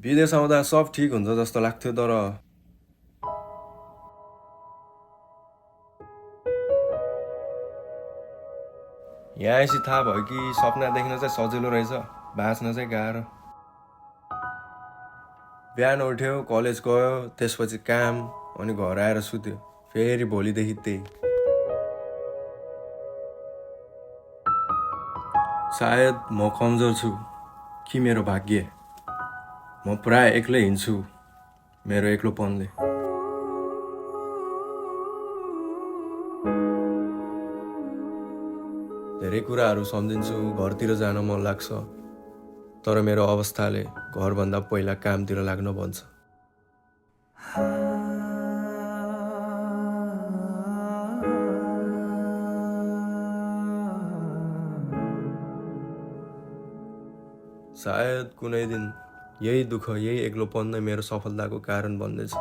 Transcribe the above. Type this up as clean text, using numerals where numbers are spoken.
विदेश आउँदा सब ठिक हुन्छ जस्तो लाग्थ्यो तर यहाँ आएपछि थाहा भयो कि सपना देख्न चाहिँ सजिलो रहेछ, बाँच्न चाहिँ गाह्रो। बिहान उठ्यो, कलेज गयो, त्यसपछि काम, अनि घर आएर सुत्यो, फेरि भोलिदेखि त्यही। सायद म कमजोर छु कि मेरो भाग्य। म प्राय एक्लै हिँड्छु मेरो एक्लोपनले। धेरै कुराहरू सम्झिन्छु, घरतिर जान मन लाग्छ, तर मेरो अवस्थाले घरभन्दा पहिला कामतिर लाग्न भन्छ। सायद कुनै दिन यही दुःख, यही एक्लोपन नै मेरो सफलताको कारण बन्नेछ।